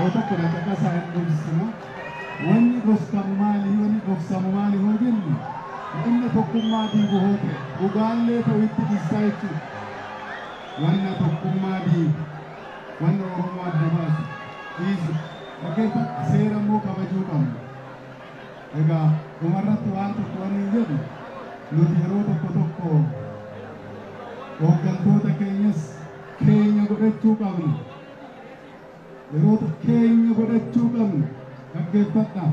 Waa tokko na caqasaa hin dhoksina. Wanni dhoksamu maali? Wanni dhoksamu maali hoo jennu wanna tokkummaa diigu hoo ta'e dhugaallee ta'u itti dhiisaa jechuudha. Wanna tokkummaa diigu, wanna Oromoo adda baasu dhiisu. Dhaggeeffadha, seera immoo kabajuu qabna. Egaa dhumarratti waan tokko wanni hin jedhu nuti yeroo tokko tokko hooggantoota keenyas keenya godhachuu qabna. Yeroo keenya godhachuu qabna. Dhaggeeffadha,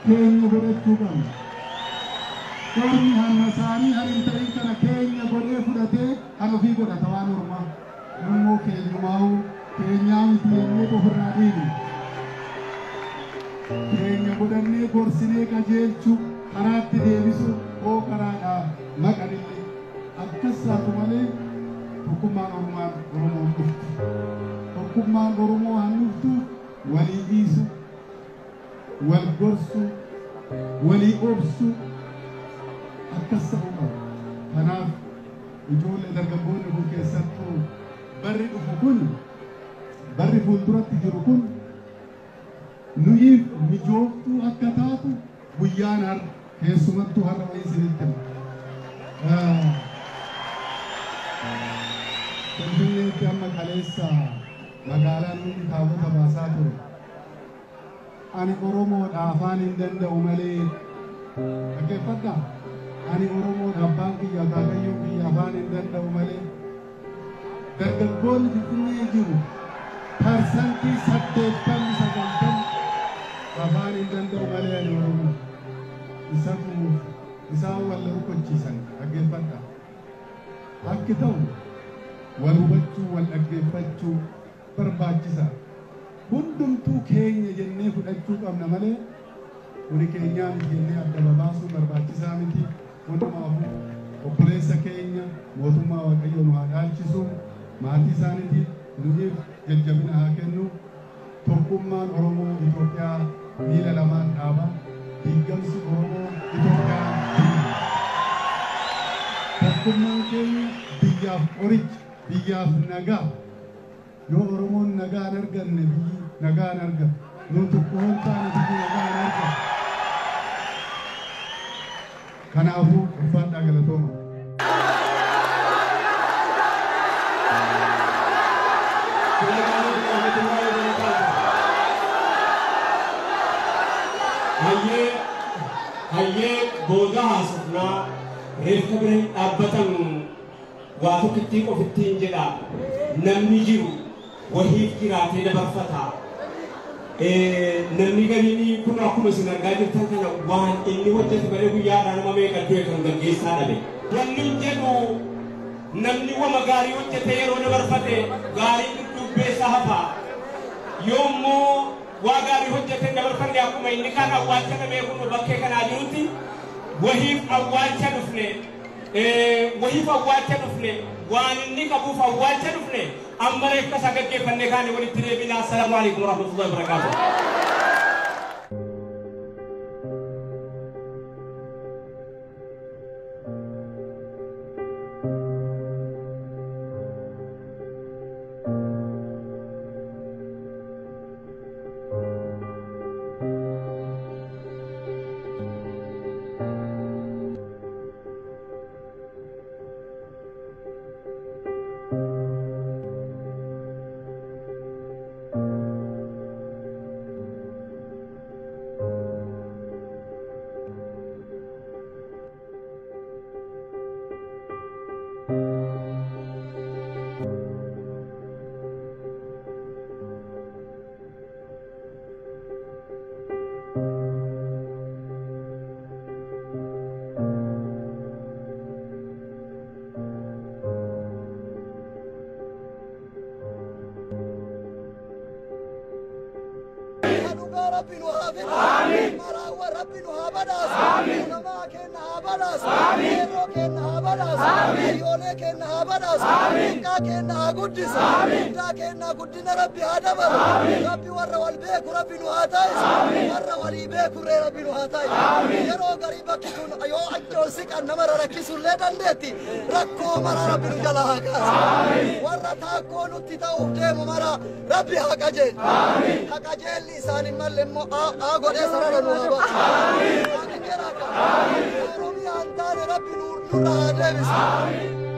keenya godhachuu qabna. Ormi hamma isaanii har hin ta'in kana keenya godhee fudhatee kan ofii godhata waan ormaa. Immoo keenyumaa'uu keenyaa miti jennee ofirraa dhiibna. Keenya godhannee gorsinee qajeelchuu karaatti deebisuu hoo karaadhaa maqanillee akkas taatu malee tokkummaan Oromoon Oromoon dhuftu. Tokkummaan Oromoo haan dhuftu walii dhiisu, wal gorsu, walii obsu akkas ta'uu qaba. Kanaaf ijoollee dargaggoonni kun keessattuu barri dhufu kun barri fuulduratti jiru kun nuyiif mijooftuu akka taatu guyyaan har'a keessumattuu har'a wayii isinitti hima. Finfinneetti amma kaleessa magaalaan hundi taabota baasaa ture. Ani Oromoodha afaan hin danda'u malee dhaggeeffadhaa. Ani Oromoodha abbaan kiyya akaakayyuun kiyya afaan hin danda'u malee dargaggoonni Finfinnee jiru 80% 90% afaan hin danda'u malee ani Oromoo. Isatu isaan wal rukuchiisan dhaggeeffadhaa. Akki ta'u wal hubachuu wal dhaggeeffachuu barbaachisa. Hundumtuu keenya jennee fudhachuu qabna malee kuni keenyaa miti jennee adda babaasuu barbaachisaa miti. Hundumaafuu obboleessa keenya mootummaa Waaqayyoo nu haa dhaalchisu. Maatii isaaniitiif nuyiif jajjabina haa kennu. Tokkummaan Oromoo Itoophiyaa miila lamaan dhaaba. Diiggamsi Oromoo Itoophiyaa diiga. Tokkummaan keenya biyyaaf qoricha, biyyaaf nagaa. Yoo Oromoon nagaa hin arganne biyyi nagaa hin argatu. Nu tokko hin taane biyyi nagaa hin argatu. Kanaafuu ulfaadhaa galatooma. Hayyee hayyee booda haasofnaa reeffa bira hin dhaabbatan waa tokkittiin qofittiin jedha namni jiru wahiif jiraatee dabarfata. Namni galiin kun akkuma isin argaa jirtan kana waan inni hojjete malee guyyaadhaa nama meeqa du'e kan gaggeessaa dhabe. Wanni hin jedhu namni wama gaarii hojjete yeroo dabarfate gaarii dudduubbeessa hafa. Yoommoo waa gaarii hojjete dabarfanne akkuma inni kaan awwaalcha dhabee kun bakkee kanaa jirutti wahiif awwaalcha dhufne wahiif awwaalcha dhufne waan inni qabuuf awwaalcha dhufne amma reeffa isaa gaggeeffannee kaane walitti deebina. Assalaamu alaikum warahmatullahi wabarakaatuh. Rabbi nu haa fidu. Maraawwan Rabbi nu haa badhaasu. Ulamaa keenya haa badhaasu. Qeerroo keenya haa badhaasu. Hayyoolee keenya haa badhaasu. Xiqqaa keenya haa guddisu. Guddaa keenya guddina Rabbi haa dabalu. Rabbi warra wal beeku Rabbi nu haa taasisu. Warra walii beekurree Rabbi nu haa taasisu. Yeroo garii bakki kun yoo achoon siqan nama rakkisuullee dandeetti. Rakkoo mara Rabbi nu jalaa haa kaasu. Warra Warra taakkoo nutti ta'uuf deemu mara Rabbi haa qajeelchu. Haa qajeelli isaan hin malle immoo haa godhee sarara nu haa baasu. Amiin jedhaa. Oromiyaa hin taane Rabbi nurra haa deebisu.